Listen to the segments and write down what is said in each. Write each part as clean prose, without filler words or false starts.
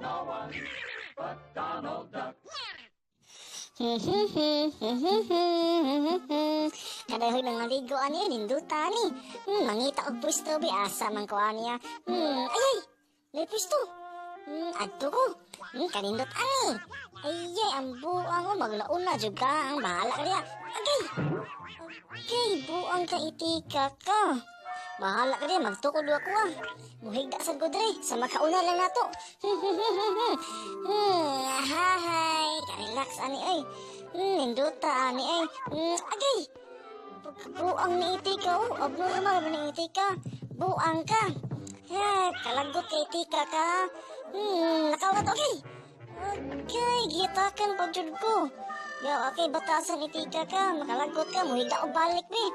No one but Donald Duck. Kadahoy mga ligo ani, ninduta ani. Mangita og pwesto bi, asa man ko aniya. Ay ay. May pwesto. Adto ko. Kanindot ani. Ay ay, ang buang ko maglauna jud ka, ang bahala ka diha. Agay. Okay, buang ka itika ka. Bahala ka diha, magtukod ako ah. Muhigda sad ko dre, sa makauna lang nato. Hahay, ka-relax ani ay. Ninduta ani ay. Agay. Buang ni itika oh, abnormal ba ni itika? Buang ka. Ha, kalagot kay itika ka. Lakaw na to, okay. Okay, gitakan pa jud ko. Ya, okay, batasan itika ka, makalagot ka, muhigda og balik bi.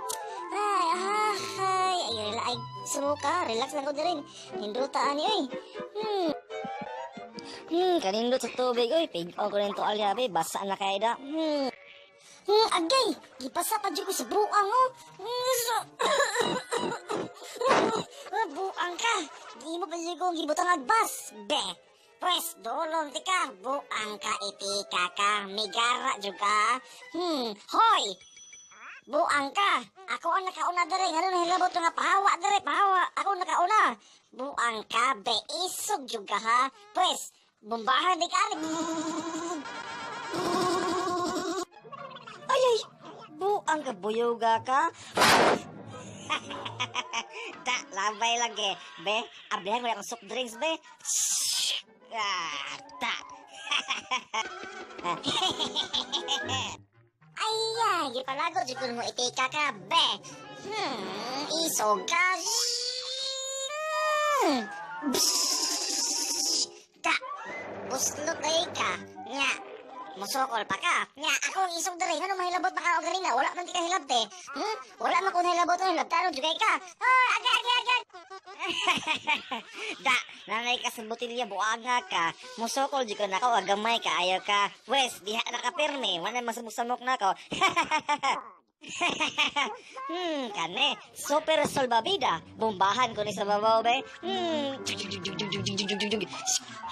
Ay, ay, ay, ay, sumuka, relax lang ko din. Ninduta ani oy. Kanindot sa tubig, oy. Pig-on ko rin to alya, be. Basa na kay da. Agay, gipasa pa jud ko sa buang oh. Buang ka. Di mo pa jud ko gibutang agbas. Be. Pwes, dolong ti ka. Buang ka, itika ka. Migara jud ka. Hoy. Buang ka. Ako ang nakauna dere. Ngano nahilabot nga pahawa dere, pahawa. Ako ang nakauna. Buang ka, be. Isog jud ka ha. Pwes, bombahan di ka. Ay, ay! Buang ka, buyuga ka. Da, labay lang eh. Be, ablihan ko na akong soft drinks, be. Ah, da. Ay, ay, gipalago jud ko mo itika ka, be. Isog ka. Da, buslot ay ka. Nya, musokol pa ka. Nya, ako ang isog dere. Ngano mahilabot pa ka og ganina? Wala man ti ka hilabte. Wala man ko nahilabot ang hilabtanon jud kay ka. Ah, agay, agay, agay. Da, nanay ka sa botilya, buanga ka. Musokol jud ko nako, agamay ka, ayaw ka. Wes, diha na ka pirmi. Wala masamok-samok nako. Kane, super solbabida. Bombahan ko ni sa babaw, be.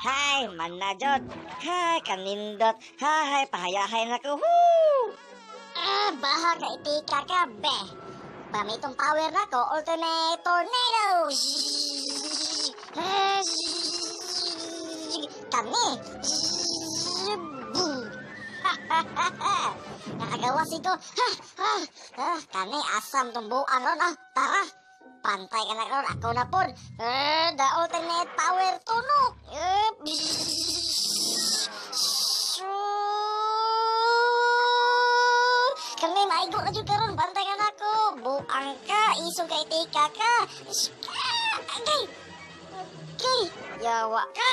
Hay, manajot. Hay, kanindot. Hay, pahayahay na ko. Woo! Ah, baha ka itika ka, be. Pamitong power na ko, ultimate tornado. Kami. Boom. Nakagawa ko. Ha, ha, ha, kani asam tong buang ron ah. Tara. Pantay ka na ron. Ako na pod. Eh, the ultimate power tunok. Eh, kami maigo na jud karon. Bantay ka na ko. Buang ka. Isog kay tika ka. Okay. Okay. Yawa ka.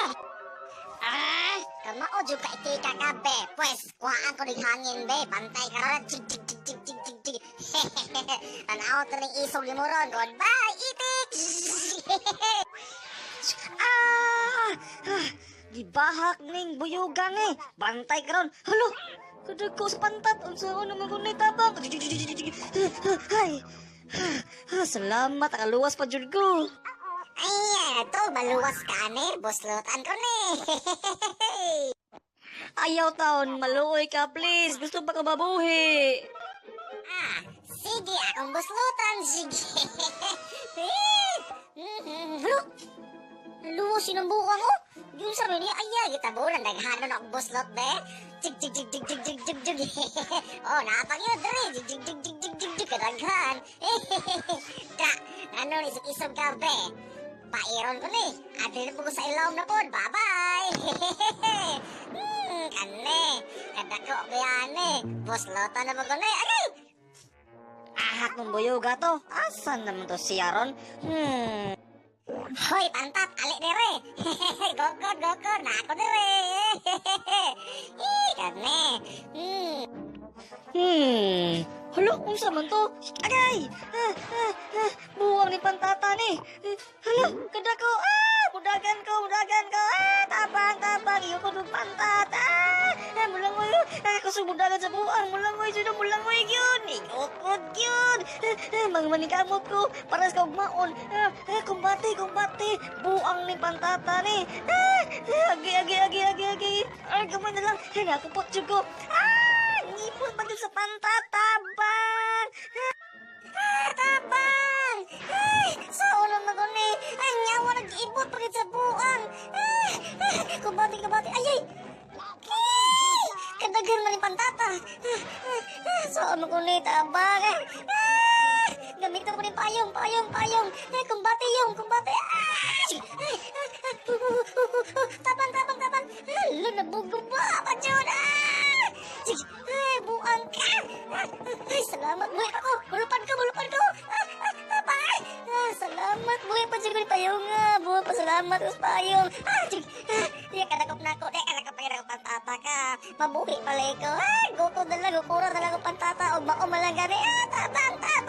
Ah, kamao jud ka itika ka, be. Pwes, kuhaan ko ning hangin, be. Bantay ka ron. Chig, chig, chig, chig, chig, chig, chig. Tanaw ta ning isog ni mo ron. Goodbye, itik. Ah! Ah, gibahak ning buyugan eh. Bantay ka ron. Halo! Kadag ko sa pantat. Unsa naman ko ni tabang. Hay! Ah, salamat. Nakaluwas pa jud ko. Ay, ito, maluwas ka, ane. Buslotan ko ni. Ayaw taon, maluoy ka, please. Gusto pa ka mabuhi. Ah, sige, akong buslotan. Sige. Halo? Luwas sinumbukan ko. Yung sabi niya, ay, gitabunan, daghanon akong buslot, be. Jig, jig, jig, jig, jig, jig, jig, jig. Oh, napag yun, dre. Jig, jig, jig, jig, jig, jig, jig, kadaghan. Da, ano, isog-isog ka, be. Pairon ko ni. Adli na po ko sa ilawom na po. Bye-bye. Kane. Kadako ko yan eh. Buslotan na po ko ni. Agay! Ahak mong buyuga to. Asan naman to si Aaron? Hoy, pantat, ali dire. Gokor, gokor, na ako dire. Ih, kane. Hala, unsa man to? Agay! Ah, ah, ah, buwang ni pantata ni. Eh, hala, kadako. Ah, budagan ko, budagan ko. Ah, tabang, tabang. Iyo ko dug pantat. Ah, ah, mulang mo. Ah, Kusog mudagan sa buang. Mulangoy jud, mulangoy gyud. Igukod gyud. Mga manikamot ko para sa kaugmaon. Kumbate, kumbate. Buang ni pantata ni. Agi, agi, agi, agi, agi. Ay, gamay na lang. Ay, nakupot jud ko. Ngipon pa jud sa pantata, bang. Tabang! Ay, sa ulo maguni. Ay, nyawa nag-ibot pa sa buang. Kumbate, kumbate. Ay, ay! Ay, kadaghan man yung pantata. Sa ulo ko ni tabang. Gamitin ko ni payong, payong, payong. Ay, kumbate yung, kumbate. Ay, ay, tabang, tabang, tabang. Hala, nabuguba pa dyan. Sige, ay, buang ka. Ay, salamat, buhay pa ko. Bulupan ko, bulupan ko. Tabang. Salamat, buhay pa dyan ko ni payong. Buhay pa, salamat sa payong. Sige, di ka nakop na ako. Di ka nakop na ako pantata ka. Mabuhi pala ikaw. Ay, guto na lang, gukura na lang ako pantata. O mao man lang gani. Tabang, tabang.